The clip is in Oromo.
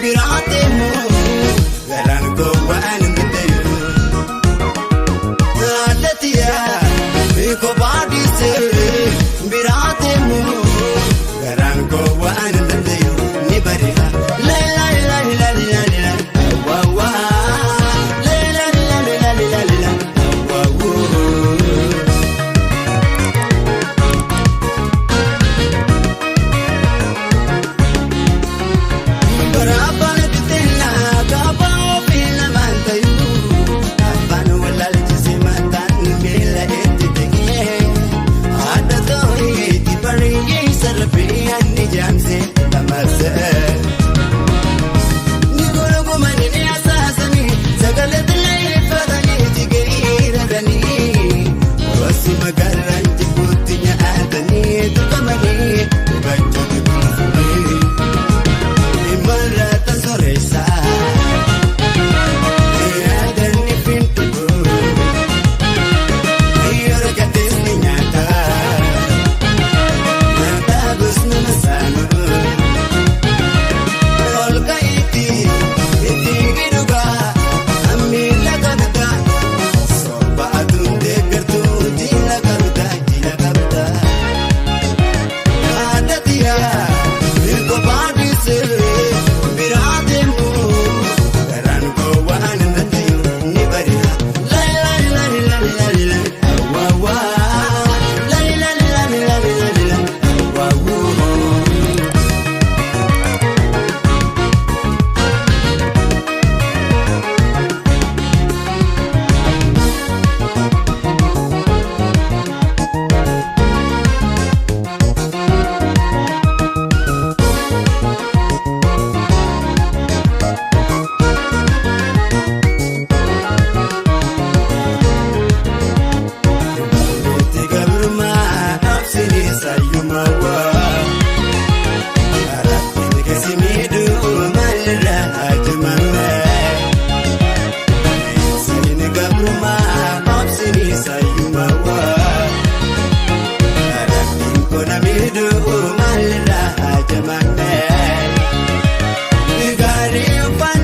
Biraatemu garaan koo waan hin danda'u. Haadhatiyaa kophaa dhiisee biraatemu garaan koo waan hin danda'u ni bari'a. Laayilaayilaayilaayilaa waawaa laayilaayilaayilaayilaa waawuu. Baraabaan bittinaa kaabaa ofii lamaan tayuu afaan walaalchise mataan miila itti ta'ee haadha tooyitti bareeyee sarbii anni jaamse lamaasee. Ni gologomanii ni asaasanii sagalee xiyyeeffatanii jigéeradanii wasu magaalaan jibbuutti nyaatanii tuqamanii hubachuutti kunuunfamanii. Imalata soreessa yaadani fintuku yeroo gateesni nyaata nyaata gosni masaanu ol ka'itti itti giduga miila qabda soba aduun deeggartuu jila qabda jila qabda. Haadhatiyaa kophaa dhiisee biraatemu garaan koo waan hin danda'u ni bari'a. Laayilaayilaayilaayilaa waawaa laayilaayilaayilaayilaa waawuu. Itti gabrummaa absini sayyumaa waa. Arabni kasi miidhuu maalirraa hajjumamee. Sanyini gabrummaa absini sayyumaa waa. Arabni kona miidhuu maalirraa hajjumamee. Gaarii uffannee.